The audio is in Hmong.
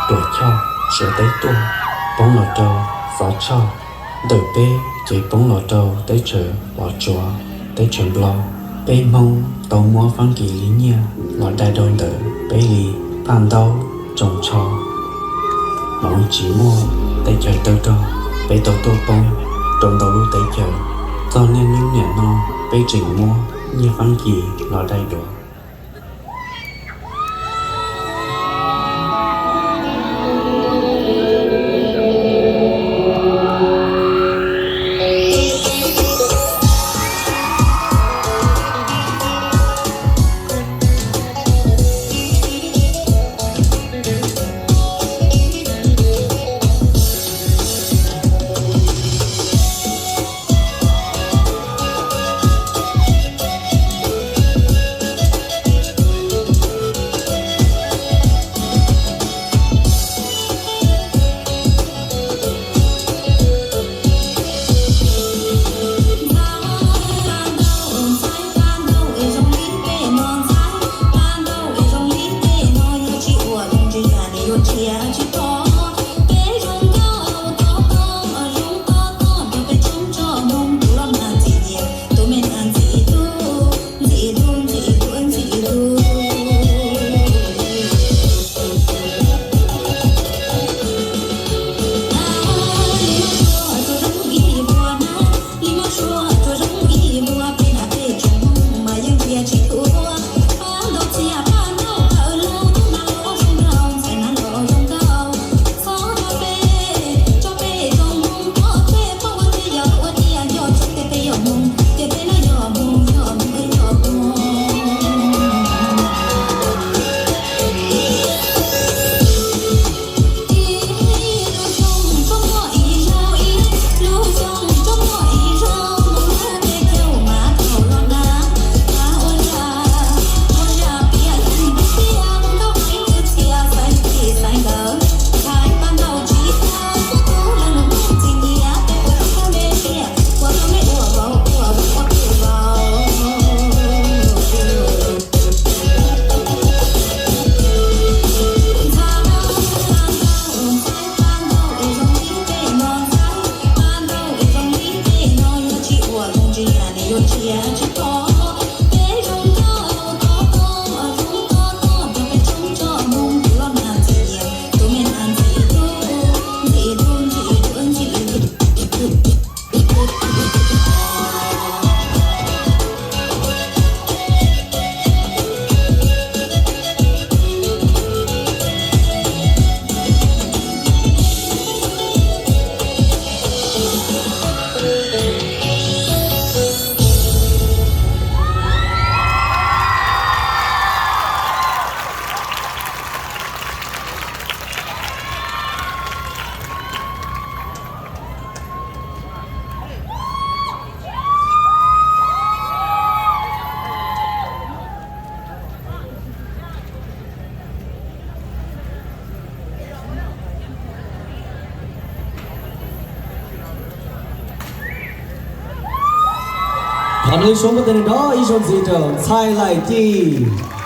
Tuam Choj, Suav teb tuaj, poob los rau Xov Tshoj, ntawm peb ces poob los rau teb chaws Pov Tsuas, teb chaws Nplog. Peb Hmoob tau muab Fab Kis li nyiaj los dai rau ntawm peb li Phaj Ntaub, Tsoos Tsho. Hmoov tsis muaj teb chaws tawg rog, peb tau tuaj poob rau ntau lub teb chaws. Txog niaj hnub niam no peb tseem muab nyiaj Fab Kis los dai dua. Thov nej suav npaj teg nrov ib zaug ntxiv rau Ntxhais Laim Cim.